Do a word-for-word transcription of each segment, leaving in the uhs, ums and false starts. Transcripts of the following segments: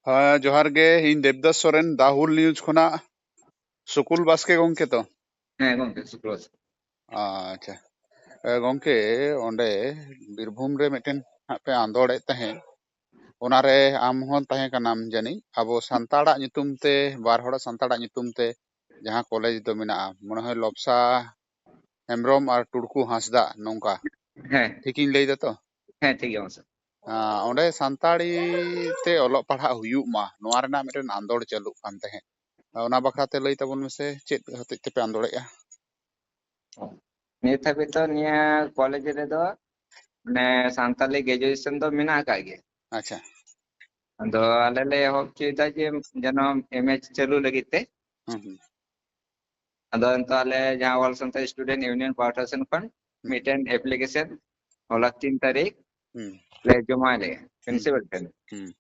ᱦᱮᱸ, ᱡᱚᱦᱟᱨ ᱜᱮ᱾ ᱤᱧ ᱫᱮᱵᱫᱟᱥ ᱥᱚᱨᱮᱱ, ᱫᱟ ᱦᱩᱞ ᱱᱤᱭᱩᱡᱽ ᱠᱷᱚᱱᱟᱜ᱾ ᱥᱩᱠᱩᱞ ᱵᱟᱥᱠᱮ ᱜᱚᱢᱠᱮ ᱛᱚ? ᱦᱮᱸ ᱜᱚᱢᱠᱮ, ᱥᱩᱠᱩᱞ ᱵᱟᱥᱠᱮ᱾ ᱟᱪᱪᱷᱟ᱾ ᱮ, ᱜᱚᱢᱠᱮ, ᱚᱸᱰᱮ ᱵᱤᱨᱵᱷᱩᱢ ᱨᱮ ᱢᱤᱫᱴᱮᱱ ᱦᱟᱸᱜ ᱯᱮ ᱟᱸᱫᱳᱲᱮᱫ ᱛᱟᱦᱮᱸᱫ, ᱚᱱᱟᱨᱮ ᱟᱢ ᱦᱚᱸ ᱛᱟᱦᱮᱸ ᱠᱟᱱᱟᱢ ᱡᱟᱹᱱᱤᱡ? ᱟᱵᱚ ᱥᱟᱱᱛᱟᱲᱟᱜ ᱧᱩᱛᱩᱢ ᱛᱮ, ᱵᱟᱨ ᱦᱚᱲᱟᱜ ᱥᱟᱱᱛᱟᱲᱟᱜ ᱧᱩᱛᱩᱢ ᱛᱮ ᱡᱟᱦᱟᱸ ᱠᱚᱞᱮᱡᱽ ᱫᱚ ᱢᱮᱱᱟᱜᱼᱟ, ᱢᱚᱱᱮ ᱦᱚᱭ ᱞᱚᱵᱥᱟ ᱦᱮᱢᱵᱨᱚᱢ ᱟᱨ ᱴᱩᱲᱠᱩ ᱦᱟᱸᱥᱫᱟ, ᱱᱚᱝᱠᱟ᱾ ᱦᱮᱸ᱾ ᱴᱷᱤᱠᱤᱧ ᱞᱟᱹᱭ ᱫᱟᱛᱚ? ᱦᱮᱸ, ᱴᱷᱤᱠ ᱜᱮᱭᱟ ᱢᱟᱥᱮ᱾ ᱟᱸ, ᱚᱸᱰᱮ ᱥᱟᱱᱛᱟᱲᱤ ᱛᱮ ᱚᱞᱚᱜ ᱯᱟᱲᱦᱟᱜ ᱦᱩᱭᱩᱜ ᱢᱟ, ᱱᱚᱣᱟ ᱨᱮᱱᱟᱜ ᱢᱤᱫᱴᱮᱱ ᱟᱸᱫᱳᱲ ᱪᱟᱹᱞᱩᱜ ᱠᱟᱱ ᱛᱟᱦᱮᱸᱫ᱾ ᱚᱱᱟ ᱵᱟᱠᱷᱨᱟ ᱛᱮ ᱞᱟᱹᱭ ᱛᱟᱵᱚᱱ ᱢᱮᱥᱮ, ᱪᱮᱫ ᱦᱚᱛᱮᱡ ᱛᱮᱯᱮ ᱟᱸᱫᱳᱲᱮᱜᱼᱟ? ᱱᱤᱛ ᱦᱟᱹᱵᱤᱡ ᱫᱚ ᱱᱤᱭᱟᱹ ᱠᱚᱞᱮᱡᱽ ᱨᱮᱫᱚ ᱢᱟᱱᱮ ᱥᱟᱱᱛᱟᱞᱤ ᱜᱨᱮᱡᱩᱭᱮᱥᱚᱱ ᱫᱚ ᱢᱮᱱᱟᱜ ᱟᱠᱟᱫ ᱜᱮᱭᱟ᱾ ᱟᱪᱪᱷᱟ᱾ ᱟᱫᱚ ᱟᱞᱮ ᱞᱮ ᱮᱦᱚᱵ ᱦᱚᱪᱚᱭᱮᱫᱟ ᱡᱮ ᱡᱮᱱᱚ ᱮᱢ ᱮ ᱪᱟᱹᱞᱩ ᱞᱟᱹᱜᱤᱫ ᱛᱮ᱾ ᱦᱩᱸ, ᱦᱩᱸ᱾ ᱟᱫᱚ ᱱᱤᱛᱚᱜ ᱟᱞᱮ ᱡᱟᱦᱟᱸ All Santa Student Union ᱯᱟᱦᱴᱟ ᱥᱮᱱ ᱠᱷᱚᱱ ᱦᱩᱸ᱾ ᱢᱤᱫᱴᱮᱱ ᱮᱯᱞᱤᱠᱮᱥᱚᱱ ᱦᱚᱞᱟ ᱛᱤᱱ ᱛᱟᱹᱨᱤᱠᱷ ᱦᱩᱸ᱾ ᱞᱮ ᱡᱚᱢᱟ ᱞᱮᱜᱼᱟ ᱦᱩᱸ᱾ ᱯᱨᱤᱱᱥᱤᱯᱟᱞ ᱴᱷᱮᱱ᱾ ᱦᱩᱸ᱾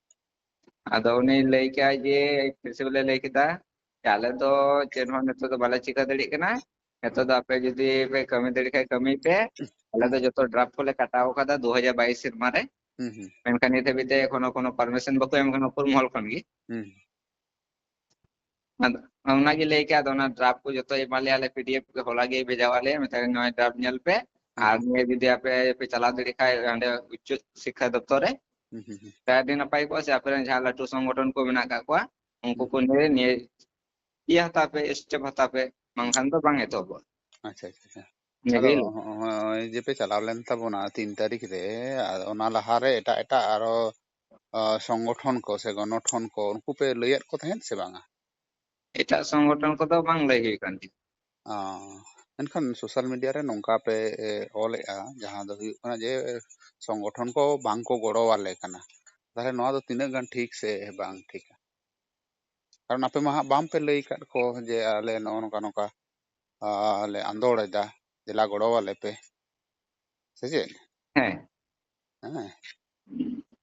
ᱟᱫᱚ ᱩᱱᱤ ᱞᱟᱹᱭ ᱠᱮᱜᱼᱟᱭ ᱡᱮ, ᱯᱨᱤᱱᱥᱤᱯᱟᱞ ᱮ ᱞᱟᱹᱭ ᱠᱮᱫᱟ ᱡᱮ, "ᱟᱞᱮ ᱫᱚ ᱪᱮᱫ ᱦᱚᱸ ᱱᱤᱛᱚᱜ ᱫᱚ ᱵᱟᱞᱮ ᱪᱤᱠᱟᱹ ᱫᱟᱲᱮᱭᱟᱜ ᱠᱟᱱᱟ, ᱱᱤᱛᱚᱜ ᱫᱚ ᱟᱯᱮ ᱡᱩᱫᱤ ᱯᱮ ᱠᱟᱹᱢᱤ ᱫᱟᱲᱮᱭᱟᱜ ᱠᱷᱟᱡ ᱠᱟᱹᱢᱤ ᱯᱮ, ᱟᱞᱮ ᱦᱩᱸ᱾ ᱫᱚ ᱡᱚᱛᱚ ᱰᱨᱟᱯ ᱠᱚᱞᱮ ᱠᱟᱴᱟᱣ ᱟᱠᱟᱫᱟ ᱫᱩ ᱦᱟᱡᱟᱨ ᱵᱟᱭᱤᱥ ᱥᱮᱨᱢᱟ ᱨᱮ, ᱦᱩᱸ, ᱦᱩᱸ᱾ ᱢᱮᱱᱠᱷᱟᱱ ᱱᱤᱛ ᱦᱟᱹᱵᱤᱡ ᱛᱮ ᱮᱠᱷᱚᱱᱳ ᱠᱳᱱᱳ ᱯᱟᱨᱢᱤᱥᱚᱱ ᱵᱟᱠᱚ ᱮᱢ ᱠᱟᱱᱟ ᱩᱯᱚᱨ ᱢᱚᱦᱚᱞ ᱠᱷᱚᱱ ᱜᱮ᱾" ᱦᱩᱸ᱾ ᱟᱫᱚ ᱚᱱᱟᱜᱮ ᱞᱟᱹᱭ ᱠᱮᱫ, ᱟᱫᱚ ᱚᱱᱟ ᱰᱨᱟᱯ ᱠᱚ ᱡᱚᱛᱚ ᱮᱢᱟ ᱞᱮᱭᱟ ᱞᱮ, ᱯᱤ ᱰᱤ ᱮᱯᱷ ᱦᱚᱞᱟ ᱜᱮ ᱵᱷᱮᱡᱟ ᱟᱞᱮ, ᱢᱮᱛᱟ ᱞᱮ ᱱᱚᱜᱼᱚᱭ ᱰᱨᱟᱯ ᱧᱮᱞ ᱯᱮ, ᱦᱩᱸ, ᱟᱨ ᱦᱩᱸ᱾ ᱱᱤᱭᱟᱹ ᱡᱩᱫᱤ ᱟᱯᱮ ᱯᱮ ᱪᱟᱞᱟᱣ ᱫᱟᱲᱮᱭᱟᱜ ᱠᱷᱟᱡ ᱦᱟᱸᱰᱮ ᱩᱪᱪᱚ ᱥᱤᱠᱠᱷᱟ ᱫᱚᱯᱛᱚᱨ ᱨᱮ, ᱦᱩᱸ, ᱦᱩᱸ, ᱦᱩᱸ᱾ ᱛᱚ ᱟᱹᱰᱤ ᱱᱟᱯᱟᱭ ᱠᱚᱜᱼᱟ᱾ ᱥᱮ ᱟᱯᱮ ᱨᱮᱱ ᱡᱟᱦᱟᱸ ᱞᱟᱹᱴᱩ ᱥᱚᱝᱜᱚᱴᱷᱚᱱ ᱠᱚ ᱢᱮᱱᱟᱜ ᱟᱠᱟᱫ ᱠᱚᱣᱟ, ᱩᱱᱠᱩ ᱦᱩᱸ᱾ ᱠᱚ ᱱᱤᱭᱟᱹ, ᱱᱤᱭᱟᱹ ᱤᱭᱟᱹ ᱦᱟᱛᱟᱣ ᱯᱮ, ᱥᱴᱮᱯ ᱦᱟᱛᱟᱣ ᱯᱮ, ᱵᱟᱝᱠᱷᱟᱱ ᱫᱚ ᱵᱟᱝ ᱮᱛᱚᱦᱚᱵᱚᱜᱼᱟ᱾ ᱟᱪᱪᱷᱟ, ᱟᱪᱪᱷᱟ, ᱟᱪᱪᱷᱟ᱾ ᱱᱤᱭᱟᱹ ᱟᱫᱚ ᱜᱮ ᱞᱟᱹᱭ᱾ ᱦᱚᱸᱜᱼᱚᱭ ᱡᱮ ᱯᱮ ᱪᱟᱞᱟᱣ ᱞᱮᱱ ᱛᱟᱵᱚᱱᱟ ᱛᱤᱱ ᱛᱟᱹᱨᱤᱠᱷ ᱨᱮ, ᱟᱨ ᱚᱱᱟ ᱞᱟᱦᱟᱨᱮ ᱮᱴᱟᱜ ᱮᱴᱟᱜ ᱟᱨᱚ, ᱟ, ᱥᱚᱝᱜᱚᱴᱷᱚᱱ ᱠᱚ ᱥᱮ ᱜᱚᱱᱚᱴᱷᱚᱱ ᱠᱚ, ᱩᱱᱠᱩ ᱯᱮ ᱞᱟᱹᱭᱟᱫ ᱠᱚ ᱛᱟᱦᱮᱸᱫ ᱥᱮ ᱵᱟᱝᱟ? ᱮᱴᱟᱜ ᱥᱚᱝᱜᱚᱴᱷᱚᱱ ᱠᱚᱫᱚ ᱵᱟᱝ ᱞᱟᱹᱭ ᱦᱩᱭ ᱟᱠᱟᱱ ᱜᱮᱭᱟ᱾ ᱚ, ᱢᱮᱱᱠᱷᱟᱱ ᱥᱳᱥᱟᱞ ᱢᱤᱰᱤᱭᱟ ᱨᱮ ᱱᱚᱝᱠᱟ ᱯᱮ, ᱮ, ᱚᱞᱮᱜᱼᱟ, ᱡᱟᱦᱟᱸ ᱫᱚ ᱦᱩᱭᱩᱜ ᱠᱟᱱᱟ ᱡᱮ ᱥᱚᱝᱜᱚᱴᱷᱚᱱ ᱠᱚ ᱵᱟᱝ ᱠᱚ ᱜᱚᱲᱚ ᱟᱞᱮ ᱠᱟᱱᱟ᱾ ᱛᱟᱦᱚᱞᱮ ᱱᱚᱣᱟ ᱫᱚ ᱛᱤᱱᱟᱹᱜ ᱜᱟᱱ ᱴᱷᱤᱠ ᱥᱮ ᱵᱟᱝ ᱴᱷᱤᱠᱟ? ᱠᱟᱨᱚᱱ ᱟᱯᱮ ᱢᱟ ᱦᱟᱸᱜ ᱵᱟᱝ ᱯᱮ ᱞᱟᱹᱭ ᱟᱠᱟᱫ ᱠᱚ ᱡᱮ ᱟᱞᱮ ᱱᱚᱜᱼᱚ ᱱᱚᱝᱠᱟ ᱱᱚᱝᱠᱟ, ᱟ, ᱞᱮ ᱟᱸᱫᱳᱲ ᱮᱫᱟ, ᱫᱮᱞᱟ ᱜᱚᱲᱚ ᱟᱞᱮ ᱯᱮ, ᱥᱮ ᱪᱮᱫ? ᱦᱮᱸ᱾ ᱦᱮᱸ᱾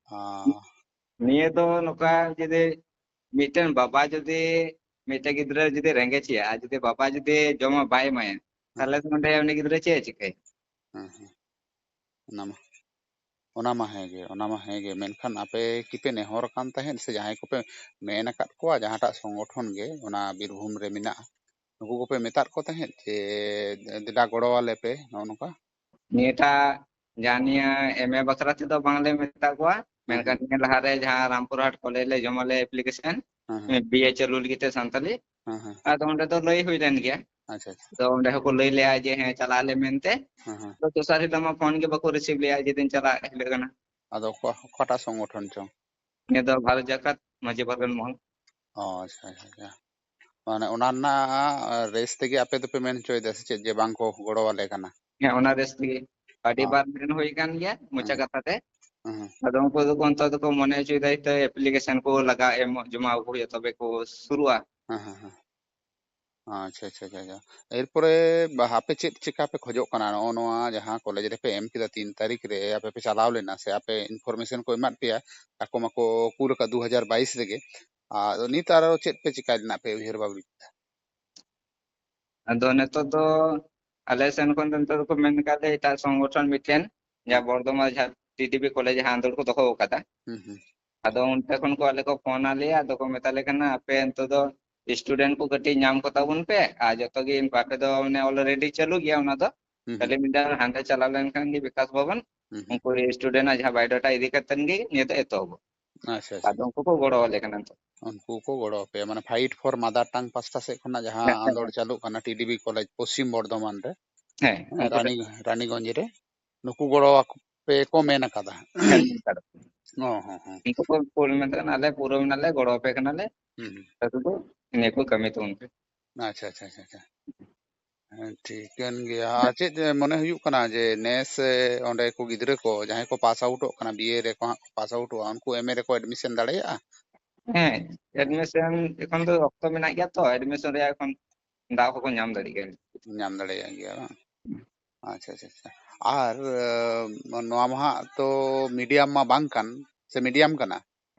ᱟ, ᱱᱤᱭᱟᱹ ᱫᱚ ᱱᱚᱝᱠᱟ, ᱡᱩᱫᱤ ᱢᱤᱫᱴᱮᱱ ᱵᱟᱵᱟ ᱡᱩᱫᱤ ᱢᱤᱫᱴᱮᱱ ᱜᱤᱫᱽᱨᱟᱹ ᱡᱩᱫᱤ ᱨᱮᱸᱜᱮᱡ ᱮᱭᱟ, ᱟᱨ ᱡᱩᱫᱤ ᱵᱟᱵᱟ ᱡᱩᱫᱤ ᱡᱚᱢᱟᱜ ᱵᱟᱭ ᱮᱢᱟᱭᱟ, ᱦᱮᱸ᱾ ᱛᱟᱦᱞᱮ ᱫᱚ ᱱᱚᱰᱮ ᱩᱱᱤ ᱜᱤᱫᱽᱨᱟᱹ ᱪᱮᱫ ᱮ ᱪᱤᱠᱟᱹᱭᱟ? ᱦᱮᱸ, ᱦᱮᱸ᱾ ᱚᱱᱟ ᱢᱟ᱾ ᱚᱱᱟ ᱢᱟ ᱦᱮᱸ ᱜᱮ, ᱚᱱᱟ ᱢᱟ ᱦᱮᱸ ᱜᱮ, ᱢᱮᱱᱠᱷᱟᱱ ᱟᱯᱮ ᱠᱤᱯᱮ ᱱᱮᱦᱚᱨ ᱟᱠᱟᱱ ᱛᱟᱦᱮᱸᱫ ᱥᱮ ᱡᱟᱦᱟᱸᱭ ᱠᱚᱯᱮ ᱢᱮᱱ ᱟᱠᱟᱫ ᱠᱚᱣᱟ, ᱡᱟᱦᱟᱸᱴᱟᱜ ᱥᱚᱝᱜᱚᱴᱷᱚᱱ ᱜᱮ ᱚᱱᱟ ᱵᱤᱨᱵᱷᱩᱢ ᱨᱮ ᱢᱮᱱᱟᱜᱼᱟ, ᱱᱩᱠᱩ ᱠᱚᱯᱮ ᱢᱮᱛᱟᱫ ᱠᱚ ᱛᱟᱦᱮᱸᱫ ᱡᱮ ᱫᱮᱞᱟ ᱜᱚᱲᱚ ᱟᱞᱮ ᱯᱮ, ᱱᱚᱜᱼᱚ ᱱᱚᱝᱠᱟ? ᱱᱤᱭᱟᱹᱴᱟᱜ ᱡᱟᱦᱟᱸ ᱱᱤᱭᱟᱹ ᱮᱢ ᱮ ᱵᱟᱠᱷᱨᱟ ᱛᱮᱫᱚ ᱵᱟᱝᱞᱮ ᱢᱮᱛᱟ ᱠᱚᱣᱟ, ᱦᱩᱸ, ᱢᱮᱱᱠᱷᱟᱱ ᱦᱩᱸ᱾ ᱱᱤᱭᱟᱹ ᱞᱟᱦᱟᱨᱮ ᱡᱟᱦᱟᱸ ᱨᱟᱢᱯᱩᱨᱦᱟᱴ ᱠᱚᱞᱮᱡᱽ ᱞᱮ ᱡᱚᱢᱟ ᱞᱮ ᱮᱯᱞᱤᱠᱮᱥᱚᱱ, ᱦᱮᱸ, ᱦᱮᱸ᱾ ᱵᱤ ᱮ ᱪᱟᱹᱞᱩ ᱞᱟᱹᱜᱤᱫ ᱛᱮ ᱥᱟᱱᱛᱟᱞᱤ, ᱦᱮᱸ, ᱦᱮᱸ᱾ ᱟᱫᱚ ᱚᱸᱰᱮ ᱫᱚ ᱞᱟᱹᱭ ᱦᱩᱭ ᱞᱮᱱ ᱜᱮᱭᱟ᱾ ᱟᱪᱪᱷᱟ, ᱟᱪᱪᱷᱟ᱾ ᱟᱫᱚ ᱚᱸᱰᱮ ᱦᱚᱸᱠᱚ ᱞᱟᱹᱭ ᱞᱮᱜᱼᱟ ᱡᱮ, "ᱦᱮᱸ, ᱪᱟᱞᱟᱜ ᱟᱞᱮ" ᱢᱮᱱᱛᱮ᱾ ᱦᱮᱸ, ᱦᱮᱸ᱾ ᱟᱫᱚ ᱫᱚᱥᱟᱨ ᱦᱤᱞᱳᱜ ᱢᱟ ᱯᱷᱳᱱ ᱜᱮ ᱵᱟᱠᱚ ᱨᱤᱥᱤᱵᱷ ᱞᱮᱜᱼᱟ, ᱡᱮᱫᱤᱱ ᱪᱟᱞᱟᱜ ᱦᱤᱞᱳᱜ ᱠᱟᱱᱟ᱾ ᱟᱫᱚ ᱚᱠᱟ-, ᱚᱠᱟᱴᱟᱜ ᱥᱚᱝᱜᱚᱴᱷᱚᱱ ᱪᱚᱝ? ᱱᱤᱭᱟᱹ ᱫᱚ ᱵᱷᱟᱨᱚᱛ ᱡᱟᱠᱟᱛ ᱢᱟᱹᱡᱷᱤ ᱯᱟᱨᱜᱟᱱᱟ ᱢᱚᱦᱚᱞ᱾ ᱚ, ᱟᱪᱪᱷᱟ, ᱟᱪᱪᱷᱟ, ᱟᱪᱪᱷᱟ᱾ ᱢᱟᱱᱮ ᱚᱱᱟ ᱨᱮᱱᱟᱜ, ᱟᱸ, ᱨᱮᱥ ᱛᱮᱜᱮ ᱟᱯᱮ ᱫᱚᱯᱮ ᱢᱮᱱ ᱦᱚᱪᱚᱭᱮᱫᱟ ᱥᱮ ᱪᱮᱫ, ᱡᱮ ᱵᱟᱝ ᱠᱚ ᱜᱚᱲᱚ ᱟᱞᱮ ᱠᱟᱱᱟ? ᱦᱮᱸ, ᱚᱱᱟ ᱨᱮᱥ ᱛᱮᱜᱮ᱾ ᱟᱹᱰᱤ ᱚ᱾ ᱵᱟᱨ ᱢᱮᱱ ᱦᱩᱭ ᱟᱠᱟᱱ ᱜᱮᱭᱟ ᱢᱚᱪᱟ ᱦᱩᱸ᱾ ᱠᱟᱛᱷᱟ ᱛᱮ᱾ ᱦᱩᱸ, ᱦᱩᱸ᱾ ᱟᱫᱚ ᱩᱱᱠᱩ ᱫᱚᱠᱚ ᱚᱱᱛᱮ ᱫᱚᱠᱚ ᱢᱚᱱᱮ ᱦᱚᱪᱚᱭᱮᱫᱟ ᱦᱚᱭᱛᱳ ᱮᱯᱞᱤᱠᱮᱥᱚᱱ ᱠᱚ ᱞᱟᱜᱟ ᱮᱢᱚᱜ, ᱡᱚᱢᱟ ᱟᱹᱜᱩ ᱦᱩᱭᱩᱜᱼᱟ, ᱛᱚᱵᱮ ᱠᱚ ᱥᱩᱨᱩᱜᱼᱟ᱾ ᱦᱮᱸ, ᱦᱮᱸ, ᱦᱮᱸ᱾ ᱟᱪᱪᱷᱟ, ᱟᱪᱪᱷᱟ, ᱟᱪᱪᱷᱟ, ᱟᱪᱪᱷᱟ᱾ ᱮᱨᱯᱚᱨᱮ ᱵᱟ-, ᱟᱯᱮ ᱪᱮᱫ ᱪᱮᱠᱟ ᱯᱮ ᱠᱷᱚᱡᱚᱜ ᱠᱟᱱᱟ? ᱱᱚᱜᱼᱚ ᱱᱚᱣᱟ ᱡᱟᱦᱟᱸ ᱠᱚᱞᱮᱡᱽ ᱨᱮᱯᱮ ᱮᱢ ᱠᱮᱫᱟ ᱛᱤᱱ ᱛᱟᱹᱨᱤᱠᱷ ᱨᱮ, ᱟᱯᱮ ᱯᱮ ᱪᱟᱞᱟᱣ ᱞᱮᱱᱟ ᱥᱮ ᱟᱯᱮ ᱤᱱᱯᱷᱚᱨᱢᱮᱥᱚᱱ ᱠᱚ ᱮᱢᱟᱫ ᱯᱮᱭᱟ? ᱟᱠᱚ ᱢᱟᱠᱚ ᱠᱩᱞ ᱟᱠᱟᱫ ᱫᱩ ᱦᱟᱡᱟᱨ ᱵᱟᱭᱤᱥ ᱨᱮᱜᱮ᱾ ᱟᱫᱚ ᱱᱤᱛ ᱟᱨᱚ ᱪᱮᱫ ᱯᱮ ᱪᱮᱠᱟ ᱨᱮᱱᱟᱜ ᱯᱮ ᱩᱭᱦᱟᱹᱨ ᱵᱷᱟᱵᱽᱱᱟ ᱠᱮᱫᱟ? ᱟᱫᱚ ᱱᱤᱛᱚᱜ ᱫᱚ ᱟᱞᱮ ᱥᱮᱱ ᱠᱷᱚᱱ ᱫᱚ ᱱᱤᱛᱚᱜ ᱫᱚᱠᱚ ᱢᱮᱱ ᱠᱟᱫ ᱞᱮᱭᱟ ᱮᱴᱟᱜ ᱥᱚᱝᱜᱚᱴᱷᱚᱱ ᱢᱤᱫᱴᱮᱱ, ᱡᱟᱦᱟᱸ ᱦᱩᱸ᱾ ᱵᱚᱨᱫᱷᱚᱢᱟᱱ ᱡᱟᱦᱟᱸ ᱴᱤ ᱰᱤ ᱯᱤ ᱠᱚᱞᱮᱡᱽ ᱡᱟᱦᱟᱸ ᱟᱸᱫᱳᱲ ᱠᱚ ᱫᱚᱦᱚ ᱟᱠᱟᱫᱟ᱾ ᱦᱩᱸ, ᱦᱩᱸ᱾ ᱟᱫᱚ ᱚᱱᱛᱮ ᱠᱷᱚᱱ ᱠᱚ ᱟᱞᱮ ᱠᱚ ᱯᱷᱳᱱ ᱟᱞᱮᱭᱟ, ᱟᱫᱚ ᱠᱚ ᱢᱮᱛᱟ ᱞᱮ ᱠᱟᱱᱟ, "ᱟᱯᱮ ᱱᱤᱛᱚᱜ ᱫᱚ ᱥᱴᱩᱰᱮᱱᱴ ᱠᱚ ᱠᱟᱹᱴᱤᱡ ᱧᱟᱢ ᱠᱚ ᱛᱟᱵᱚᱱ ᱯᱮ, ᱟᱨ ᱡᱚᱛᱚ ᱜᱮ ᱟᱯᱮ ᱫᱚ ᱢᱟᱱᱮ ᱚᱞᱨᱮᱰᱤ ᱪᱟᱹᱞᱩ ᱜᱮᱭᱟ ᱚᱱᱟ ᱫᱚ, ᱦᱩᱸ, ᱠᱷᱟᱹᱞᱤ ᱦᱩᱸ᱾ ᱢᱤᱫ ᱫᱷᱟᱣ ᱦᱟᱸᱰᱮ ᱪᱟᱞᱟᱣ ᱞᱮᱱᱠᱷᱟᱱ ᱜᱮ ᱵᱤᱠᱟᱥ ᱵᱷᱚᱵᱚᱱ, ᱦᱩᱸ, ᱦᱩᱸ᱾ ᱩᱱᱠᱩ ᱥᱴᱩᱰᱮᱱᱴ ᱟᱜ ᱡᱟᱦᱟᱸ ᱵᱟᱭᱳᱰᱟᱴᱟ ᱤᱫᱤ ᱠᱟᱛᱮᱱ ᱜᱮ ᱱᱤᱭᱟᱹ ᱫᱚ ᱮᱛᱚᱦᱚᱵᱚᱜ-ᱟ᱾" ᱟᱪᱪᱷᱟ, ᱟᱪᱪᱷᱟ᱾ ᱟᱫᱚ ᱩᱱᱠᱩ ᱠᱚ ᱜᱚᱲᱚ ᱟᱞᱮ ᱠᱟᱱᱟ ᱱᱤᱛᱚᱜ᱾ ᱩᱱᱠᱩ ᱠᱚ ᱜᱚᱲᱚ ᱟᱯᱮᱭᱟ, ᱢᱟᱱᱮ Fight for Mother Tongue ᱯᱟᱥᱴᱟ ᱥᱮᱫ ᱠᱷᱚᱱᱟᱜ ᱡᱟᱦᱟᱸ ᱦᱮᱸ, ᱦᱮᱸ, ᱟᱸᱫᱳᱲ ᱦᱮᱸ᱾ ᱪᱟᱹᱞᱩᱜ ᱠᱟᱱᱟ T D B college Paschim Bardhaman ᱨᱮ, ᱦᱮᱸ, ᱦᱮᱸ, ᱩᱱᱠᱩ ᱨᱟᱱᱤ-, ᱨᱟᱱᱤᱜᱚᱸᱡᱽ ᱨᱮ ᱱᱩᱠᱩ ᱜᱚᱲᱚ ᱟᱯᱮ ᱠᱚ ᱢᱮᱱ ᱟᱠᱟᱫᱟ᱾ ᱦᱮᱸ, ᱢᱮᱱ ᱟᱠᱟᱫᱟ᱾ ᱚ, ᱦᱚᱸ, ᱦᱚᱸ᱾ ᱩᱱᱠᱩ ᱠᱚ ᱠᱩᱞ ᱢᱮᱱ ᱛᱟᱦᱮᱸ ᱠᱟᱱᱟ, "ᱟᱞᱮ ᱯᱩᱨᱟᱹ ᱢᱮᱱᱟᱞᱮ, ᱜᱚᱲᱚ ᱟᱯᱮ ᱠᱟᱱᱟᱞᱮ, ᱦᱩᱸ, ᱦᱩᱸ᱾ ᱟᱯᱮ ᱥᱩᱫᱷᱩ ᱱᱤᱭᱟᱹ ᱠᱚ ᱠᱟᱹᱢᱤ ᱛᱟᱵᱚᱱ ᱯᱮ᱾" ᱟᱪᱪᱷᱟ, ᱟᱪᱪᱷᱟ, ᱟᱪᱪᱷᱟ, ᱟᱪᱪᱷᱟ᱾ ᱦᱮᱸ, ᱴᱷᱤᱠᱟᱹᱱ ᱜᱮᱭᱟ᱾ ᱟᱨ ᱪᱮᱫ ᱢᱚᱱᱮ ᱦᱩᱭᱩᱜ ᱠᱟᱱᱟ ᱡᱮ ᱱᱮᱥ, ᱮ, ᱚᱸᱰᱮ ᱠᱚ ᱜᱤᱫᱽᱨᱟᱹ ᱠᱚ ᱡᱟᱦᱟᱸᱭ ᱠᱚ ᱯᱟᱥ ᱟᱣᱩᱴᱚᱜ ᱠᱟᱱᱟ, ᱵᱤ ᱮ ᱨᱮᱠᱚ ᱦᱟᱸᱜ ᱠᱚ ᱯᱟᱥ ᱟᱣᱩᱴᱚᱜᱼᱟ, ᱩᱱᱠᱩ ᱮᱢ ᱮ ᱨᱮᱠᱚ ᱮᱰᱢᱤᱥᱚᱱ ᱫᱟᱲᱮᱭᱟᱜᱼᱟ? ᱦᱮᱸ, ᱮᱰᱢᱤᱥᱚᱱ ᱮᱠᱷᱚᱱ ᱫᱚ ᱚᱠᱛᱚ ᱢᱮᱱᱟᱜ ᱜᱮᱭᱟ ᱛᱚ, ᱮᱰᱢᱤᱥᱚᱱ ᱨᱮᱭᱟᱜ ᱮᱠᱷᱚᱱ ᱫᱟᱣ ᱦᱚᱸᱠᱚ ᱧᱟᱢ ᱫᱟᱲᱮᱭᱟᱜ ᱜᱮᱭᱟ᱾ ᱧᱟᱢ ᱫᱟᱲᱮᱭᱟᱜ ᱜᱮᱭᱟ ᱵᱟᱝ? ᱦᱩᱸ᱾ ᱟᱪᱪᱷᱟ, ᱟᱪᱪᱷᱟ, ᱟᱪᱪᱷᱟ᱾ ᱟᱨ, ᱮ, ᱱᱚᱣᱟ ᱢᱟ ᱦᱟᱸᱜ ᱛᱚ ᱢᱤᱰᱤᱭᱟᱢ ᱢᱟ ᱵᱟᱝ ᱠᱟᱱ, ᱥᱮ ᱢᱤᱰᱤᱭᱟᱢ ᱠᱟᱱᱟ?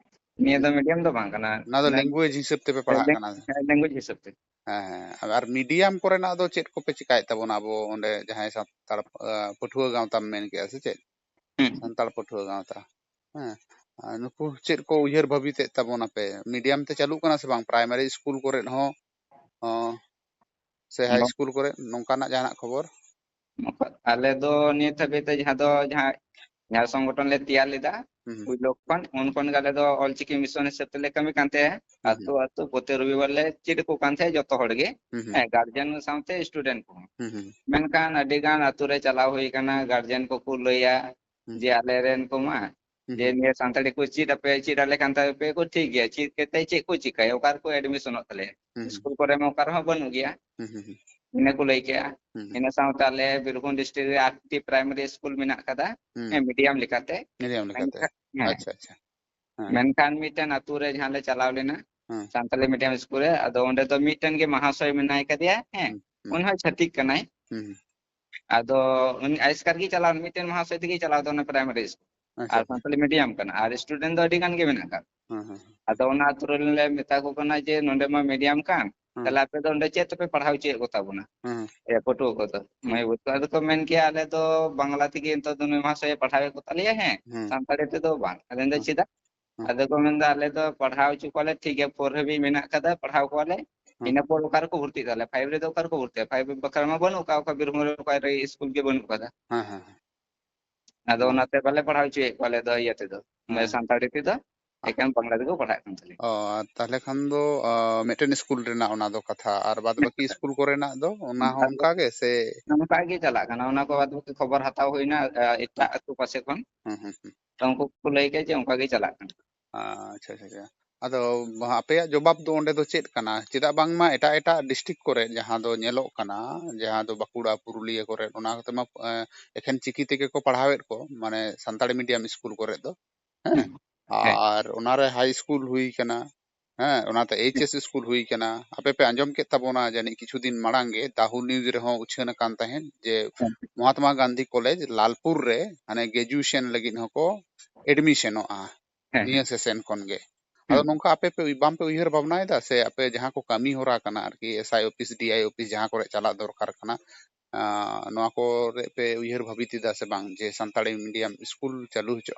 ᱱᱤᱭᱟᱹ ᱫᱚ ᱢᱤᱰᱤᱭᱟᱢ ᱫᱚ ᱵᱟᱝ ᱠᱟᱱᱟ᱾ ᱚᱱᱟ ᱫᱚ ᱞᱮᱝ-, ᱞᱮᱝᱜᱩᱭᱮᱡᱽ ᱦᱤᱥᱟᱹᱵ ᱛᱮᱯᱮ ᱯᱟᱲᱦᱟᱜ ᱞᱮᱝ-, ᱠᱟᱱᱟ? ᱦᱮᱸ, ᱞᱮᱝᱜᱩᱭᱮᱡᱽ ᱦᱤᱥᱟᱹᱵ ᱛᱮ᱾ ᱦᱮᱸ, ᱦᱮᱸ᱾ ᱟᱨ ᱢᱤᱰᱤᱭᱟᱢ ᱠᱚᱨᱮᱱᱟᱜ ᱫᱚ ᱪᱮᱫ ᱠᱚᱯᱮ ᱪᱮᱠᱟᱭᱮᱫ ᱛᱟᱵᱚᱱᱟ ᱟᱵᱚ ᱚᱸᱰᱮ ᱡᱟᱦᱟᱸᱭ ᱥᱟᱱᱛᱟᱲ, ᱮ, ᱯᱟᱹᱴᱷᱩᱣᱟᱹ ᱜᱟᱶᱛᱟᱢ ᱢᱮᱱ ᱠᱮᱜᱼᱟ ᱥᱮ ᱪᱮᱫ? ᱦᱩᱸ᱾ ᱥᱟᱱᱛᱟᱲ ᱯᱟᱹᱴᱷᱩᱣᱟᱹ ᱜᱟᱶᱛᱟ᱾ ᱦᱮᱸ, ᱟᱨ ᱱᱩᱠᱩ ᱪᱮᱫ ᱠᱚ ᱩᱭᱦᱟᱹᱨ ᱵᱷᱟᱹᱵᱤᱛᱮᱫ ᱛᱟᱵᱚᱱᱟᱯᱮ? ᱢᱤᱰᱤᱭᱟᱢ ᱛᱮ ᱪᱟᱹᱞᱩᱜ ᱠᱟᱱᱟ ᱥᱮ ᱵᱟᱝ ᱯᱨᱟᱭᱢᱟᱨᱤ ᱥᱠᱩᱞ ᱠᱚᱨᱮᱫ ᱦᱚᱸ, ᱚ, ᱥᱮ ᱦᱟᱭ ᱦᱩᱸ᱾ ᱥᱠᱩᱞ ᱠᱚᱨᱮ ᱱᱚᱝᱠᱟᱱᱟᱜ ᱡᱟᱦᱟᱱᱟᱜ ᱠᱷᱚᱵᱚᱨ? ᱟᱞᱮ ᱫᱚ ᱱᱤᱛ ᱦᱟᱹᱵᱤᱡ ᱛᱮ ᱡᱟᱦᱟᱸ ᱫᱚ, ᱡᱟᱦᱟᱸ, ᱡᱟᱦᱟᱸ ᱥᱚᱝᱜᱚᱴᱷᱚᱱ ᱞᱮ ᱛᱮᱭᱟᱨ ᱞᱮᱫᱟ, ᱦᱩᱸ, ᱦᱩᱸ᱾ ᱯᱩᱭᱞᱩ ᱠᱷᱚᱱ, ᱩᱱ ᱠᱷᱚᱱ ᱜᱮ ᱟᱞᱮ ᱫᱚ ᱚᱞᱪᱤᱠᱤ ᱢᱤᱥᱚᱱ ᱦᱤᱥᱟᱹᱵ ᱛᱮᱞᱮ ᱠᱟᱹᱢᱤ ᱠᱟᱱ ᱛᱟᱦᱮᱸᱫ᱾ ᱦᱩᱸ, ᱦᱩᱸ᱾ ᱟᱹᱛᱩ ᱟᱹᱛᱩ ᱯᱨᱚᱛᱤ ᱨᱚᱵᱤᱵᱟᱨ ᱞᱮ ᱪᱮᱫ ᱟᱠᱚ ᱠᱟᱱ ᱛᱟᱦᱮᱸᱫ ᱡᱚᱛᱚ ᱦᱚᱲ ᱜᱮ᱾ ᱦᱩᱸ, ᱦᱩᱸ᱾ ᱦᱮᱸ, ᱜᱟᱨᱡᱮᱱ ᱥᱟᱶᱛᱮ ᱥᱴᱩᱰᱮᱱᱴ ᱠᱚᱦᱚᱸ᱾ ᱦᱩᱸ, ᱦᱩᱸ᱾ ᱢᱮᱱᱠᱷᱟᱱ ᱟᱹᱰᱤ ᱜᱟᱱ ᱟᱹᱛᱩ ᱨᱮ ᱪᱟᱞᱟᱣ ᱦᱩᱭ ᱟᱠᱟᱱᱟ, ᱜᱟᱨᱡᱮᱱ ᱠᱚᱠᱚ ᱞᱟᱹᱭᱟ ᱦᱩᱸ, ᱡᱮ ᱦᱩᱸ᱾ ᱟᱞᱮ ᱨᱮᱱ ᱠᱚᱢᱟ ᱦᱩᱸ, ᱡᱮ ᱦᱩᱸ᱾ ᱱᱤᱭᱟᱹ ᱥᱟᱱᱛᱟᱲᱤ ᱠᱚ ᱪᱮᱫ ᱟᱯᱮ, ᱪᱮᱫ ᱟᱞᱮ ᱠᱟᱱ ᱛᱟᱯᱮ ᱠᱚ, ᱴᱷᱤᱠ ᱜᱮᱭᱟ, ᱪᱮᱫ ᱠᱟᱛᱮ ᱪᱮᱫ ᱠᱚ ᱪᱤᱠᱟᱹᱭᱟ, ᱚᱠᱟ ᱨᱮᱠᱚ ᱮᱰᱢᱤᱥᱚᱱᱚᱜ ᱛᱟᱞᱮᱭᱟ? ᱦᱩᱸ, ᱦᱩᱸ᱾ ᱥᱠᱩᱞ ᱠᱚᱨᱮ ᱢᱟ ᱚᱠᱟ ᱨᱮᱦᱚᱸ ᱵᱟᱹᱱᱩᱜ ᱜᱮᱭᱟ᱾ ᱦᱩᱸ, ᱦᱩᱸ, ᱦᱩᱸ᱾ ᱤᱱᱟᱹ ᱠᱚ ᱞᱟᱹᱭ ᱠᱮᱜᱼᱟ᱾ ᱦᱩᱸ, ᱦᱩᱸ᱾ ᱤᱱᱟᱹ ᱥᱟᱶᱛᱮ ᱟᱞᱮ ᱵᱤᱨᱵᱷᱩᱢ ᱰᱤᱥᱴᱨᱤᱠᱴ ᱨᱮ ᱟᱴᱴᱤ ᱯᱨᱟᱭᱢᱟᱨᱤ ᱥᱠᱩᱞ ᱢᱮᱱᱟᱜ ᱠᱟᱫᱟ, ᱦᱩᱸ᱾ ᱦᱮᱸ, ᱢᱤᱰᱤᱭᱟᱢ ᱞᱮᱠᱟᱛᱮ᱾ ᱢᱤᱰᱤᱭᱟᱢ ᱞᱮᱠᱟᱛᱮ᱾ ᱢᱮᱱᱠᱷᱟᱱ, ᱦᱮᱸ᱾ ᱟᱪᱪᱷᱟ, ᱟᱪᱪᱷᱟ᱾ ᱦᱮᱸ᱾ ᱢᱮᱱᱠᱷᱟᱱ ᱢᱤᱫᱴᱮᱱ ᱟᱛᱩ ᱨᱮ ᱡᱟᱦᱟᱸ ᱞᱮ ᱪᱟᱞᱟᱣ ᱞᱮᱱᱟ, ᱦᱮᱸ᱾ ᱥᱟᱱᱛᱟᱞᱤ ᱢᱤᱰᱤᱭᱟᱢ ᱥᱠᱩᱞ ᱨᱮ, ᱟᱫᱚ ᱚᱸᱰᱮ ᱫᱚ ᱢᱤᱫᱴᱮᱱ ᱜᱮ ᱢᱟᱦᱟᱥᱚᱭ ᱢᱮᱱᱟᱭ ᱠᱟᱫᱮᱭᱟ, ᱦᱮᱸ, ᱦᱩᱸ, ᱦᱩᱸ᱾ ᱩᱱᱤ ᱦᱚᱸ ᱪᱷᱟᱹᱛᱤᱠ ᱠᱟᱱᱟᱭ᱾ ᱦᱩᱸ, ᱦᱩᱸ᱾ ᱟᱫᱚ ᱩᱱᱤ ᱟᱭᱮᱥᱠᱟᱨ ᱜᱮ ᱪᱟᱞᱟᱣ ᱮᱱᱟ, ᱢᱤᱫᱴᱮᱱ ᱢᱟᱦᱟᱥᱚᱭ ᱛᱮᱜᱮ ᱪᱟᱞᱟᱣ ᱮᱱᱟ ᱚᱱᱟ ᱯᱨᱟᱭᱢᱟᱨᱤ ᱥᱠᱩᱞ᱾ ᱟᱪᱪᱷᱟ, ᱟᱨ ᱟᱪᱪᱷᱟ᱾ ᱥᱟᱱᱛᱟᱞᱤ ᱢᱤᱰᱤᱭᱟᱢ ᱠᱟᱱᱟ, ᱟᱨ ᱥᱴᱩᱰᱮᱱᱴ ᱫᱚ ᱟᱹᱰᱤ ᱜᱟᱱ ᱜᱮ ᱢᱮᱱᱟᱜ ᱠᱟᱜ ᱠᱚᱣᱟ᱾ ᱦᱮᱸ, ᱦᱮᱸ, ᱦᱮᱸ᱾ ᱟᱫᱚ ᱚᱱᱟ ᱟᱛᱩ ᱨᱮᱞᱮ ᱢᱮᱛᱟ ᱠᱚ ᱠᱟᱱᱟ ᱡᱮ, "ᱱᱚᱸᱰᱮ ᱢᱟ ᱢᱤᱰᱤᱭᱟᱢ ᱠᱟᱱ, ᱦᱮᱸ᱾ ᱛᱟᱦᱞᱮ ᱟᱯᱮ ᱫᱚ ᱚᱸᱰᱮ ᱪᱮᱫ ᱛᱮᱯᱮ ᱯᱟᱲᱦᱟᱣ ᱦᱚᱪᱚᱭᱮᱫ ᱠᱚ ᱛᱟᱵᱚᱱᱟ?" ᱦᱮᱸ, ᱦᱮᱸ᱾ ᱮ, ᱯᱟᱹᱴᱷᱩᱣᱟᱹ ᱠᱚᱫᱚ, ᱦᱮᱸ᱾ ᱢᱟᱹᱭ ᱵᱟᱹᱵᱩ ᱛᱟᱠᱚ ᱟᱫᱚ ᱠᱚ ᱢᱮᱱ ᱠᱮᱭᱟ, "ᱟᱞᱮ ᱫᱚ ᱵᱟᱝᱞᱟ ᱛᱮᱜᱮ ᱱᱤᱛᱚᱜ ᱫᱚ ᱱᱩᱭ ᱢᱟᱦᱟᱥᱚᱭᱮ ᱯᱟᱲᱦᱟᱣᱮᱫ ᱠᱚ ᱛᱟᱞᱮᱭᱟ, ᱦᱮᱸ, ᱦᱮᱸ᱾ ᱥᱟᱱᱛᱟᱲᱤ ᱛᱮᱫᱚ ᱵᱟᱝ᱾" ᱟᱫᱚ ᱢᱮᱱᱫᱟ, ᱦᱮᱸ᱾ "ᱪᱮᱫᱟᱜ?" ᱦᱮᱸ᱾ ᱟᱫᱚ ᱠᱚ ᱢᱮᱱᱫᱟ, "ᱟᱞᱮ ᱫᱚ ᱯᱟᱲᱦᱟᱣ ᱦᱚᱪᱚ ᱠᱚᱣᱟᱞᱮ, ᱴᱷᱤᱠ ᱜᱮᱭᱟ, ᱯᱷᱳᱨ ᱦᱟᱹᱵᱤᱡ ᱢᱮᱱᱟᱜ ᱠᱟᱫᱟ, ᱯᱟᱲᱦᱟᱣ ᱠᱚᱣᱟᱞᱮ, ᱦᱮᱸ᱾ ᱤᱱᱟᱹ ᱯᱚᱨ ᱚᱠᱟ ᱨᱮᱠᱚ ᱵᱷᱚᱨᱛᱤᱜ ᱛᱟᱞᱮᱭᱟ? ᱯᱷᱟᱭᱤᱵᱷ ᱨᱮᱫᱚ ᱚᱠᱟ ᱨᱮᱠᱚ ᱵᱷᱚᱨᱛᱤᱜᱼᱟ? ᱯᱷᱟᱭᱤᱵᱷ ᱵᱟᱠᱷᱨᱟ ᱢᱟ ᱵᱟᱹᱱᱩᱜ ᱠᱟᱜ, ᱚᱠᱟ ᱵᱤᱨᱵᱷᱩᱢ ᱨᱮ ᱚᱠᱟ ᱨᱮ ᱥᱠᱩᱞ ᱜᱮ ᱵᱟᱹᱱᱩᱜ ᱠᱟᱫᱟ᱾" ᱦᱮᱸ, ᱦᱮᱸ, ᱦᱮᱸ᱾ ᱟᱫᱚ ᱦᱮᱸ᱾ ᱚᱱᱟᱛᱮ ᱵᱟᱞᱮ ᱯᱟᱲᱦᱟᱣ ᱦᱚᱪᱚᱭᱮᱫ ᱠᱚᱣᱟ ᱟᱞᱮ ᱫᱚ ᱤᱭᱟᱹ ᱛᱮᱫᱚ, ᱦᱮᱸ, ᱦᱮᱸ᱾ ᱥᱟᱱᱛᱟᱲᱤ ᱛᱮᱫᱚ, ᱟᱦ᱾ ᱮᱠᱮᱱ ᱵᱟᱝᱞᱟ ᱛᱮᱠᱚ ᱯᱟᱲᱦᱟᱜ ᱠᱟᱱ ᱛᱟᱞᱮᱭᱟ᱾ ᱚ, ᱟᱨ ᱛᱟᱦᱞᱮ ᱠᱷᱟᱱ ᱫᱚ, ᱟ, ᱢᱤᱫᱴᱮᱱ ᱥᱠᱩᱞ ᱨᱮᱱᱟᱜ ᱚᱱᱟ ᱫᱚ ᱠᱟᱛᱷᱟ, ᱟᱨ ᱵᱟᱫ ᱵᱟᱹᱠᱤ ᱥᱠᱩᱞ ᱠᱚᱨᱮᱱᱟᱜ ᱫᱚ ᱚᱱᱟ ᱦᱚᱸ ᱟᱫᱚ ᱚᱱᱠᱟ ᱜᱮ ᱥᱮ? ᱱᱚᱝᱠᱟ ᱜᱮ ᱪᱟᱞᱟᱜ ᱠᱟᱱᱟ, ᱚᱱᱟ ᱠᱚ ᱵᱟᱫ ᱵᱟᱹᱠᱤ ᱠᱷᱚᱵᱚᱨ ᱦᱟᱛᱟᱣ ᱦᱩᱭᱱᱟ, ᱟ, ᱮᱴᱟᱜ ᱟᱹᱛᱩ ᱯᱟᱥᱮ ᱠᱷᱚᱱ᱾ ᱦᱩᱸ, ᱦᱩᱸ, ᱦᱩᱸ᱾ ᱛᱚ ᱩᱱᱠᱩ ᱠᱚ ᱞᱟᱹᱭ ᱠᱮᱫ ᱡᱮ ᱚᱱᱠᱟ ᱜᱮ ᱪᱟᱞᱟᱜ ᱠᱟᱱᱟ᱾ ᱟᱪᱪᱷᱟ, ᱟᱪᱪᱷᱟ, ᱟᱪᱪᱷᱟ᱾ ᱟᱫᱚ ᱟᱯᱮᱭᱟᱜ ᱡᱚᱵᱟᱵ ᱫᱚ ᱚᱸᱰᱮ ᱫᱚ ᱪᱮᱫ ᱠᱟᱱᱟ? ᱪᱮᱫᱟᱜ ᱵᱟᱝᱢᱟ ᱮᱴᱟᱜ ᱮᱴᱟᱜ ᱰᱤᱥᱴᱨᱤᱠᱴ ᱠᱚᱨᱮ ᱡᱟᱦᱟᱸ ᱫᱚ ᱧᱮᱞᱚᱜ ᱠᱟᱱᱟ, ᱡᱟᱦᱟᱸ ᱫᱚ ᱵᱟᱸᱠᱩᱲᱟ, ᱯᱩᱨᱩᱞᱤᱭᱟᱹ ᱠᱚᱨᱮ, ᱚᱱᱟ ᱠᱚᱛᱮ ᱢᱟ, ᱮ, ᱮᱠᱷᱮᱱ ᱪᱤᱠᱤ ᱛᱮᱜᱮ ᱠᱚ ᱯᱟᱲᱦᱟᱣᱮᱫ ᱠᱚ, ᱢᱟᱱᱮ ᱥᱟᱱᱛᱟᱲᱤ ᱢᱤᱰᱤᱭᱟᱢ ᱥᱠᱩᱞ ᱠᱚᱨᱮ ᱫᱚ, ᱦᱮᱸ? ᱦᱩᱸ᱾ ᱦᱮᱸ᱾ ᱟᱨ ᱚᱱᱟᱨᱮ ᱦᱟᱭ ᱥᱠᱩᱞ ᱦᱩᱭ ᱠᱟᱱᱟ, ᱦᱮᱸ, ᱚᱱᱟᱛᱮ ᱦᱩᱸ᱾ ᱮᱭᱤᱪ ᱮᱥ ᱥᱠᱩᱞ ᱦᱩᱭ ᱠᱟᱱᱟ᱾ ᱟᱯᱮ ᱯᱮ ᱟᱸᱡᱚᱢ ᱠᱮᱫ ᱛᱟᱵᱚᱱᱟ ᱡᱟᱹᱱᱤᱡ ᱠᱤᱪᱷᱩ ᱫᱤᱱ ᱢᱟᱲᱟᱝ ᱜᱮ, ᱫᱟᱦᱩ ᱱᱤᱭᱩᱡᱽ ᱨᱮᱦᱚᱸ ᱩᱪᱷᱟᱹᱱ ᱟᱠᱟᱱ ᱛᱟᱦᱮᱸᱫ ᱡᱮ ᱦᱮᱸ᱾ ᱢᱚᱦᱟᱛᱢᱟ ᱜᱟᱱᱫᱷᱤ ᱠᱚᱞᱮᱡᱽ ᱞᱟᱞᱯᱩᱨ ᱨᱮ ᱦᱟᱱᱮ ᱜᱨᱮᱡᱩᱭᱮᱥᱚᱱ ᱞᱟᱹᱜᱤᱫ ᱦᱚᱸᱠᱚ ᱮᱰᱢᱤᱥᱚᱱᱚᱜᱼᱟ᱾ ᱦᱮᱸ, ᱱᱤᱭᱟᱹ ᱦᱮᱸ᱾ ᱥᱮᱥᱮᱱ ᱠᱷᱚᱱ ᱜᱮ᱾ ᱟᱫᱚ ᱦᱩᱸ᱾ ᱱᱚᱝᱠᱟ ᱟᱯᱮ ᱯᱮ ᱩᱭ-, ᱵᱟᱝ ᱯᱮ ᱩᱭᱦᱟᱹᱨ ᱵᱷᱟᱵᱽᱱᱟᱭᱮᱫᱟ ᱥᱮ ᱟᱯᱮ ᱡᱟᱦᱟᱸ ᱠᱚ ᱠᱟᱹᱢᱤ ᱦᱚᱨᱟ ᱠᱟᱱᱟ ᱟᱨᱠᱤ, S I office, D I office ᱡᱟᱦᱟᱸ ᱠᱚᱨᱮ ᱪᱟᱞᱟᱜ ᱫᱚᱨᱠᱟᱨ ᱠᱟᱱᱟ, ᱟᱸ, ᱱᱚᱣᱟ ᱠᱚᱨᱮ ᱯᱮ ᱩᱭᱦᱟᱹᱨ ᱵᱷᱟᱵᱤᱛ ᱮᱫᱟ ᱥᱮ ᱵᱟᱝ ᱡᱮ ᱥᱟᱱᱛᱟᱲᱤ medium ᱥᱠᱩᱞ ᱪᱟᱹᱞᱩ ᱦᱚᱪᱚ?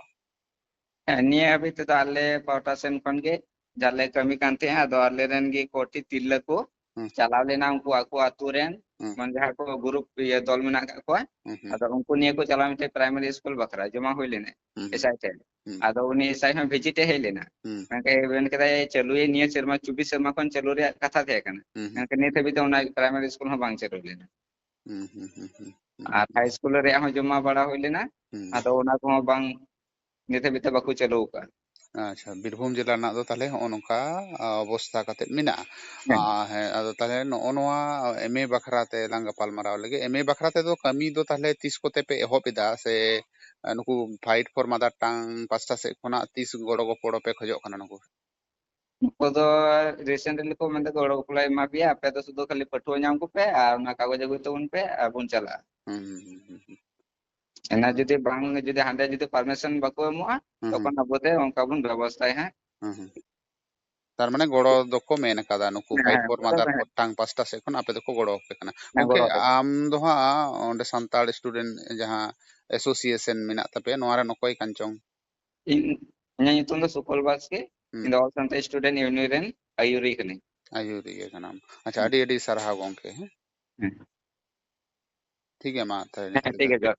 ᱦᱮᱸ, ᱱᱤᱭᱟᱹ ᱦᱟᱹᱵᱤᱡ ᱛᱮᱫᱚ ᱟᱞᱮ ᱯᱟᱦᱴᱟ ᱥᱮᱱ ᱠᱷᱚᱱ ᱜᱮ ᱡᱟᱞᱮ ᱠᱟᱹᱢᱤ ᱠᱟᱱ ᱛᱟᱦᱮᱸᱫ, ᱟᱫᱚ ᱟᱞᱮ ᱨᱮᱱ ᱜᱮ ᱠᱚᱴᱤ ᱛᱤᱨᱞᱟᱹ ᱠᱚ ᱦᱩᱸ᱾ ᱪᱟᱞᱟᱣ ᱞᱮᱱᱟ, ᱩᱱᱠᱩ ᱟᱠᱚ ᱟᱛᱳ ᱨᱮᱱ ᱦᱩᱸ᱾ ᱢᱟᱱᱮ ᱡᱟᱦᱟᱸ ᱠᱚ ᱜᱨᱩᱯ ᱤᱭᱟᱹ ᱫᱚᱞ ᱢᱮᱱᱟᱜ ᱟᱠᱟᱫ ᱠᱚᱣᱟ, ᱦᱩᱸ, ᱦᱩᱸ᱾ ᱟᱫᱚ ᱩᱱᱠᱩ ᱱᱤᱭᱟᱹ ᱠᱚ ᱪᱟᱞᱟᱣ ᱢᱤᱫᱴᱮᱡ ᱯᱨᱟᱭᱢᱟᱨᱤ ᱥᱠᱩᱞ ᱵᱟᱠᱷᱨᱟ ᱡᱚᱢᱟ ᱦᱩᱭ ᱞᱮᱱᱟ ᱦᱩᱸ, ᱦᱩᱸ᱾ ᱮᱥᱟᱭ ᱴᱷᱮᱱ᱾ ᱦᱩᱸ᱾ ᱟᱫᱚ ᱩᱱᱤ ᱮᱥᱟᱭ ᱦᱚᱸ ᱵᱷᱤᱡᱤᱴ ᱮ ᱦᱮᱡ ᱞᱮᱱᱟ, ᱦᱩᱸ᱾ ᱢᱮᱱᱠᱷᱟᱱ ᱢᱮᱱ ᱠᱮᱫᱟᱭ ᱪᱟᱹᱞᱩᱭᱮ ᱱᱤᱭᱟᱹ ᱥᱮᱨᱢᱟ ᱪᱚᱵᱵᱤᱥ ᱥᱮᱨᱢᱟ ᱠᱷᱚᱱ ᱪᱟᱹᱞᱩ ᱨᱮᱭᱟᱜ ᱠᱟᱛᱷᱟ ᱛᱟᱦᱮᱸ ᱠᱟᱱᱟ, ᱦᱩᱸ, ᱦᱩᱸ᱾ ᱢᱮᱱᱠᱷᱟᱱ ᱱᱤᱛ ᱦᱟᱹᱵᱤᱡ ᱛᱮ ᱚᱱᱟ ᱯᱨᱟᱭᱢᱟᱨᱤ ᱥᱠᱩᱞ ᱦᱚᱸ ᱵᱟᱝ ᱪᱟᱹᱞᱩ ᱞᱮᱱᱟ᱾ ᱦᱩᱸ, ᱦᱩᱸ, ᱦᱩᱸ, ᱦᱩᱸ, ᱟᱨ ᱦᱩᱸ᱾ ᱦᱟᱭ ᱥᱠᱩᱞ ᱨᱮᱭᱟᱜ ᱦᱚᱸ ᱡᱚᱢᱟ ᱵᱟᱲᱟ ᱦᱩᱭ ᱞᱮᱱᱟ, ᱦᱩᱸ᱾ ᱟᱫᱚ ᱚᱱᱟ ᱠᱚᱦᱚᱸ ᱵᱟᱝ, ᱱᱤᱛ ᱦᱟᱹᱵᱤᱡ ᱛᱮ ᱵᱟᱠᱚ ᱪᱟᱹᱞᱩ ᱟᱠᱟᱫᱼᱟ᱾ ᱟᱪᱪᱷᱟ, ᱵᱤᱨᱵᱷᱩᱢ ᱡᱮᱞᱟ ᱨᱮᱱᱟᱜ ᱫᱚ ᱛᱟᱦᱞᱮ ᱦᱚᱸᱜᱼᱚ ᱱᱚᱝᱠᱟ, ᱟ, ᱚᱵᱚᱥᱛᱷᱟ ᱠᱟᱛᱮ ᱢᱮᱱᱟᱜᱼᱟ᱾ ᱦᱮᱸ᱾ ᱟ, ᱦᱮᱸ, ᱟᱫᱚ ᱛᱟᱦᱞᱮ ᱱᱚᱜᱼᱚ ᱱᱚᱣᱟ ᱮᱢ ᱮ ᱵᱟᱠᱷᱨᱟ ᱛᱮ ᱞᱟᱝ ᱜᱟᱯᱟᱞ ᱢᱟᱨᱟᱣ ᱞᱮᱜᱮ᱾ ᱮᱢ ᱮ ᱵᱟᱠᱷᱨᱟ ᱛᱮᱫᱚ ᱠᱟᱹᱢᱤ ᱫᱚ ᱛᱟᱦᱞᱮ ᱛᱤᱥ ᱠᱚᱛᱮ ᱯᱮ ᱮᱦᱚᱵ ᱮᱫᱟ? ᱥᱮ, ᱟ, ᱱᱩᱠᱩ Fight for Mother Tongue ᱯᱟᱥᱴᱟ ᱥᱮᱫ ᱠᱷᱚᱱᱟᱜ ᱛᱤᱥ ᱜᱚᱲᱚ ᱜᱚᱯᱚᱲᱚ ᱯᱮ ᱠᱷᱚᱡᱚᱜ ᱠᱟᱱᱟ ᱱᱩᱠᱩ? ᱱᱩᱠᱩ ᱫᱚ recently ᱠᱚ ᱢᱮᱱᱫᱟ ᱜᱚᱲᱚ ᱜᱚᱯᱚᱲᱚ ᱮᱢᱟ ᱯᱮᱭᱟ, ᱟᱯᱮ ᱫᱚ ᱥᱩᱫᱷᱩ ᱠᱷᱟᱹᱞᱤ ᱯᱟᱹᱴᱷᱩᱣᱟᱹ ᱧᱟᱢ ᱠᱚᱯᱮ ᱟᱨ ᱚᱱᱟ ᱠᱟᱜᱚᱡᱽ ᱟᱹᱜᱩᱭ ᱛᱟᱵᱚᱱ ᱯᱮ ᱟᱨ ᱵᱚᱱ ᱪᱟᱞᱟᱜᱼᱟ᱾ ᱦᱩᱸ, ᱦᱩᱸ, ᱦᱩᱸ, ᱦᱩᱸ, ᱦᱩᱸ᱾ ᱚᱱᱟ ᱡᱩᱫᱤ ᱵᱟᱝ, ᱡᱩᱫᱤ ᱦᱟᱸᱰᱮ ᱡᱩᱫᱤ permission ᱵᱟᱠᱚ ᱮᱢᱚᱜᱼᱟ, ᱦᱩᱸ, ᱦᱩᱸ᱾ ᱛᱚᱠᱷᱚᱱ ᱟᱵᱚᱛᱮ ᱚᱱᱠᱟ ᱵᱚᱱ ᱵᱮᱵᱚᱥᱛᱷᱟᱭᱟ ᱦᱟᱸᱜ᱾ ᱦᱩᱸ, ᱦᱩᱸ᱾ ᱛᱟᱨ ᱢᱟᱱᱮ ᱜᱚᱲᱚ ᱫᱚᱠᱚ ᱢᱮᱱ ᱟᱠᱟᱫᱟ ᱱᱩᱠᱩ ᱦᱮᱸ, Fight ᱦᱮᱸ, for ᱜᱚᱲᱚ Mother ᱫᱚ ᱦᱮᱸ᱾ ᱴᱟᱝ ᱯᱟᱥᱴᱟ ᱥᱮᱫ ᱠᱷᱚᱱ ᱟᱯᱮ ᱫᱚᱠᱚ ᱜᱚᱲᱚ ᱟᱯᱮ ᱠᱟᱱᱟ᱾ ᱦᱮᱸ, ᱜᱚᱝᱠᱮ, ᱜᱚᱲᱚ ᱟᱯᱮ ᱠᱟᱱᱟ᱾ ᱟᱢ ᱫᱚ ᱦᱟᱸᱜ ᱚᱸᱰᱮ ᱥᱟᱱᱛᱟᱲ student ᱡᱟᱦᱟᱸ association ᱢᱮᱱᱟᱜ ᱛᱟᱯᱮᱭᱟ, ᱱᱚᱣᱟ ᱨᱮᱱ ᱚᱠᱚᱭ ᱠᱟᱱ ᱪᱚᱝ? ᱤᱧ, ᱤᱧᱟᱹᱜ ᱧᱩᱛᱩᱢ ᱫᱚ ᱥᱩᱠᱚᱞ ᱵᱟᱥᱠᱮ᱾ ᱦᱩᱸ᱾ ᱤᱧ ᱫᱚ All Santa Student Union ᱨᱮᱱ ᱟᱹᱭᱩᱨᱤ ᱠᱟᱹᱱᱟᱹᱧ᱾ ᱟᱹᱭᱩᱨᱤᱭᱟᱹ ᱠᱟᱱᱟᱢ᱾ ᱟᱪᱪᱷᱟ, ᱦᱩᱸ᱾ ᱟᱹᱰᱤ ᱟᱹᱰᱤ ᱥᱟᱨᱦᱟᱣ ᱜᱚᱝᱠᱮ, ᱦᱮᱸ᱾ ᱦᱩᱸ᱾ ᱴᱷᱤᱠ ᱜᱮᱭᱟ, ᱢᱟ ᱛᱟᱦᱞᱮ ᱦᱮᱸ, ᱱᱤᱛᱚᱜ ᱴᱷᱤᱠ ᱫᱚ᱾ ᱜᱮᱭᱟ, ᱡᱚᱦᱟᱨ᱾